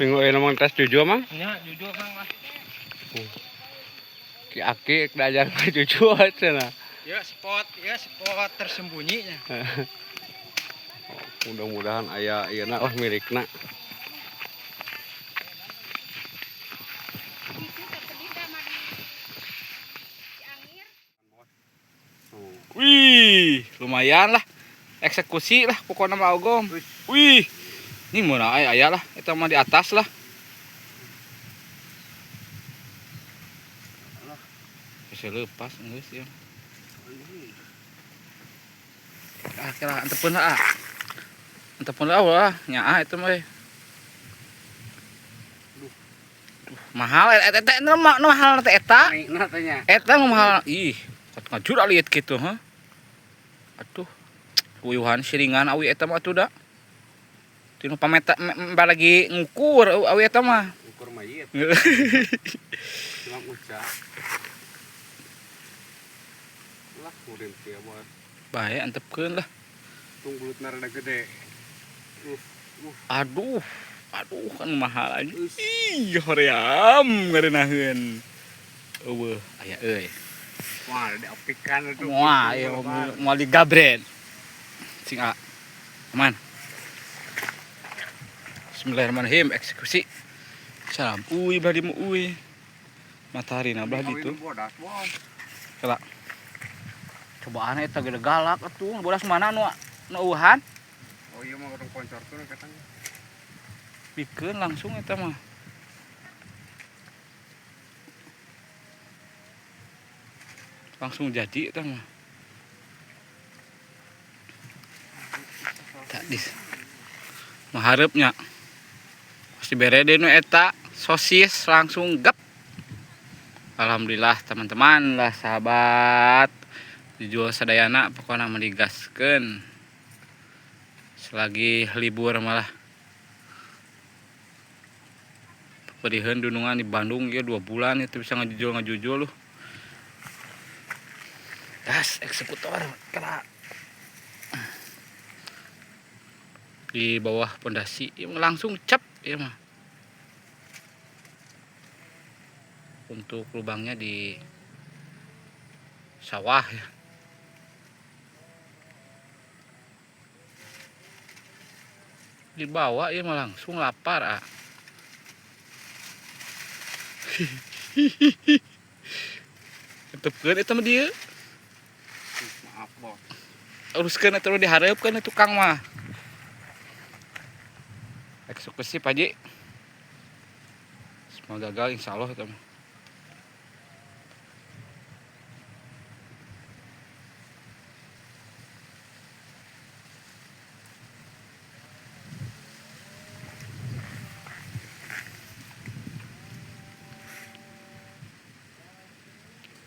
Minggu ini emang tes jujur mang. Nya jujur mang lah. Ki aki diajar jujur cenah. Ya spot tersembunyi nya. Mudah-mudahan aya ieu na oh milikna. Wih, lumayan lah. Eksekusi lah pokoknya mah Ogom. Wih. Ini mun aya aya lah, eta mah di atas lah. Bisa lepas geus ya. Ah, kira antepeun lah. Ah. Antepeun lah wah, nyaah itu mah. Duh, mahal eta eta nu mahal teh eta. Eta nu mahal. Ih, ngajur aliet kitu, ha. Aduh. Uyuhan siringan awi eta mah atuh da. Tinu pameta lagi ngukur awi eta mah. Ngukur mayit. Cuma uca. Lah kurim sih ya, bos. Bae antepkeun lah. Tung bulutna rada gede. Aduh. Aduh kan mahal aja. Ih, hoream ngeurenaheun. Eueuh, aya euy. Wah, ada opikan itu. Wah, ieu moal digabret. Sing a. Aman. Bismillahirrahmanirrahim, eksekusi. Salam. Uy, belah di uy. Matahari na belah ditu. Coba. Cobaan eta gede galak atuh. Bodas mana nu nu eueuhan? Oh iya mah orang koncor tuh katanya. Bikeun langsung eta mah. Langsung jadi eta mah. Tak dis. Mengharapnya. Pasti bere nu eta sosis langsung gep. Alhamdulillah teman-teman lah sahabat. Dijual sadayana pokoknya menigaskeun. Selagi libur malah. Pediheun dunungan di Bandung ya 2 bulan itu bisa ngejujul loh. Gas eksekutor kena di bawah pondasi ya, langsung cap ya mah. Untuk lubangnya di sawah ya. Dibawa ya mah langsung lapar ah. Tetepkeun eta mah dieu. Maaf, bos. Uruskeun eta dihareupeun tukang mah. Eksekusi Pak Haji. Semoga gagal insyaallah eta mah.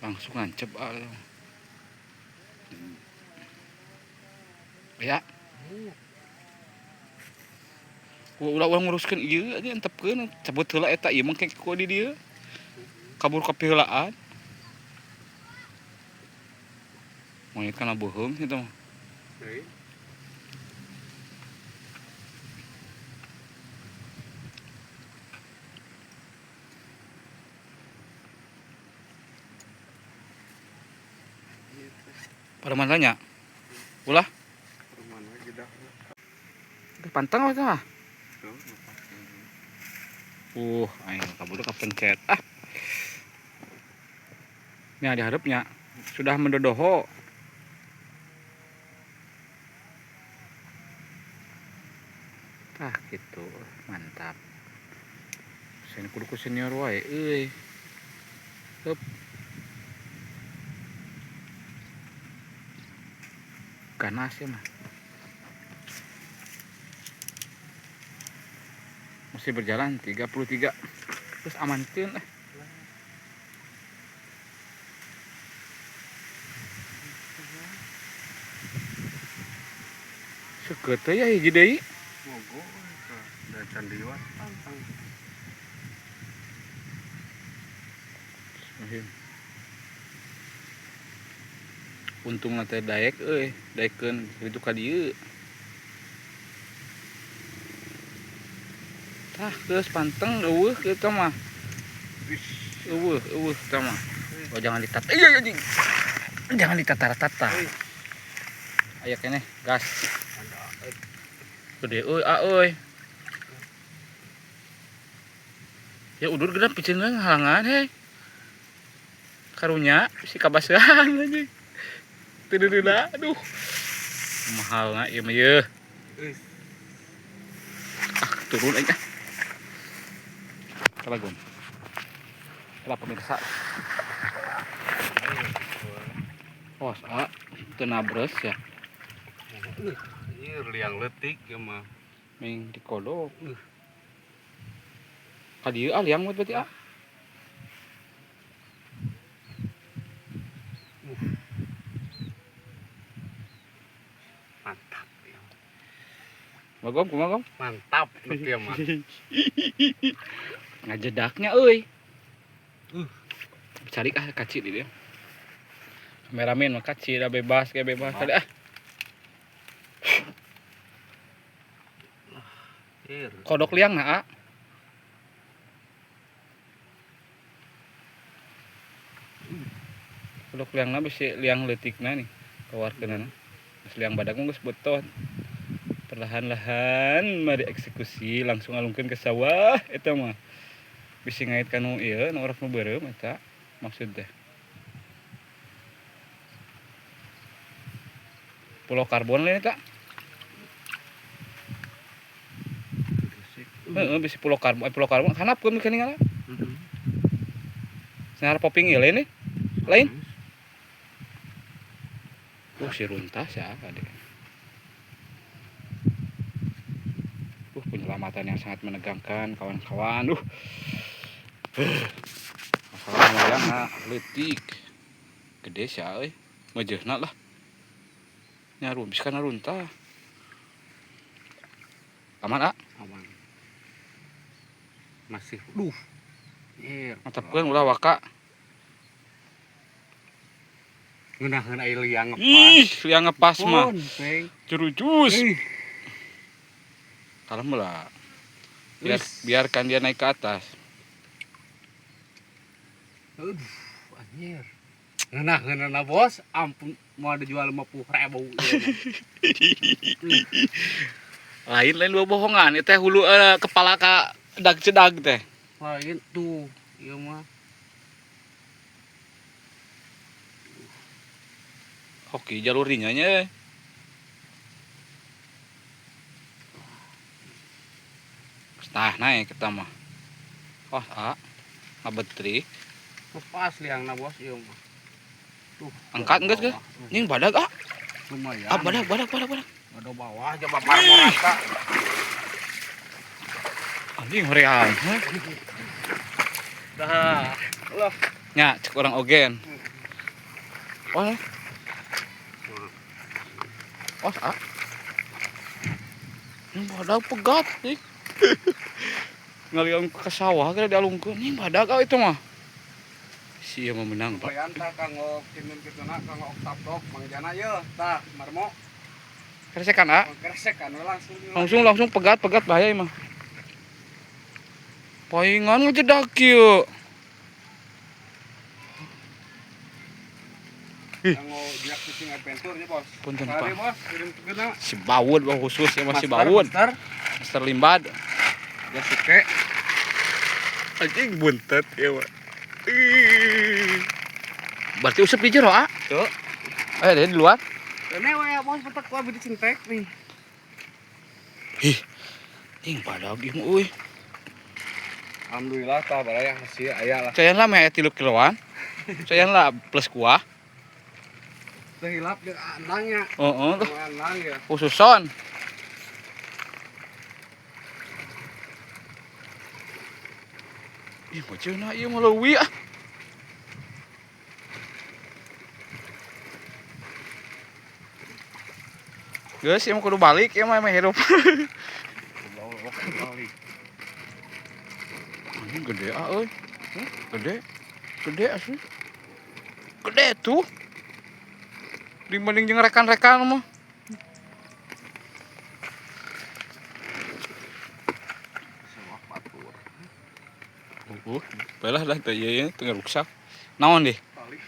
Langsung ngancep ah. Ya. Ulah-ulah nguruskeun ieu aja entepkeun cabut heula eta ieu mah ku di dieu. Kabur ka piheulaan. Monyet kana beuheung kitu mah. Pada mananya? Ulah? Pantang apa? Aing kabur kepencet. Ah. Ini diharapnya sudah mendodoho. Tah gitu, mantap. Sen kudu ku senior wae euy. Hup. Ganas ya mah. Masih berjalan 33. Terus amankeun lah. Seukeut teh ya hiji deui. Mogo da can liwat pantang. Untungna teh daek euy, daekeun kitu ka dieu. Ah, geus panteng eueuh kitu mah. Eueuh, eueuh eta mah. Oh, jangan ditata. Iya, anjing. Jangan ditata-tata. Aya keneh gas. Gede euy, ah euy. Ya udur geura piceun halangan hei. Karunya si kabasehan anjing. Teu deuna, aduh. Mahalna ieu mah yeuh. Ah, turun aing ah. Kalagun. Lah pemirsa. Oh, ah, teu nabres ya. Ieu liang leutik ieu mah. Ming dikodok. Ka dieu ah liang berarti ah. Mantap ya. Bagom kumaha gom? Mantap nu kieu mah. Ngajedaknya euy. Cari ah kaci di dia. Kameramen mah kaci dah bebas kayak bebas tadi ah. Kodok liang nah ah. Kodok liangna bisi liang leutikna nih keluarkeunana. Geus liang badag mah geus betot. Perlahan-lahan mari eksekusi langsung alungkeun ke sawah eta mah. Bisi ngait kanu ieu nu orok nu beureum eta maksud teh. Pulau karbon lain eta. Heeh, bisi pulau karbon, pulau karbon hanapkeun mikeun ninggal. Heeh. Senar popping ieu lain nih. Lain. Si runtah ya kade. Penyelamatan yang sangat menegangkan kawan-kawan. Masalah wayangna leutik. Gede sia euy. Meujeuhna lah. Nya bisa kana runtah. Aman ah? Aman. Masih. Duh. Ieu. Mantapkeun ulah waka. Ngeunaheun aya liang ngepas. Ih, liang ngepas mah. Jurujus. Kalem lah. Biarkan dia naik ke atas. Aduh, anjir. Ngeunaheunna bos, ampun mau dijual 50.000. Lain dua bohongan, itu teh hulu kepala ka dag cedag teh. Lain tuh, ieu mah. Hoki jalur dinya nya. Tah naik kita mah. Wah, ah. Ngabetrik. Lepas liangna bos ieu mah. Tuh. Angkat geus geus. Nying badag ah. Lumayan. Ah, badag badag badag badag. Badag bawah coba parmorata. Anjing hoream. Dah. Loh. Nya cek orang ogen. Oh. Oh, ah. Ini badag pegat nih. Ngaliang ke sawah kira dialungkeun. Ini badag ah itu mah. Si ieu mah menang, Pak. Lumayan tah kanggo kinun kituna kanggo oktap dok Mang Jana yeuh tah marmo. Kresekan ah. Kresekan we langsung. Langsung pegat bahaya ieu mah. Paingan ngejedak kieu. Kanggo biak fishing adventure nya, Bos. Punten, Pak. Bos, kirim tegeuna. Si Bawud bang khusus ya masih Bawud. Master Limbad. Ya suke. Anjing buntet ya, Pak. Berarti usep di jero, ah? Tuh. Dia di luar. Ini we bos petek ku abi dicintek nih. Ih. Ing badag ieu mah euy. Alhamdulillah tah baraya hasil aya lah. Cayan lah meh 3 kiloan. Cayan lah plus kuah. Teu hilap jeung andangnya. Heeh. Andang ya. Khususon. Ih, beuceuna ieu mah leuwih ah. Geus ieu mah kudu balik ieu mah hirup. Balik. Anjing gede ah euy. Gede. Gede asli. Gede tuh. Dibanding jeung rekan-rekan mah. Balah lah teh ieu teu ngaruksak. Naon deh? Tali.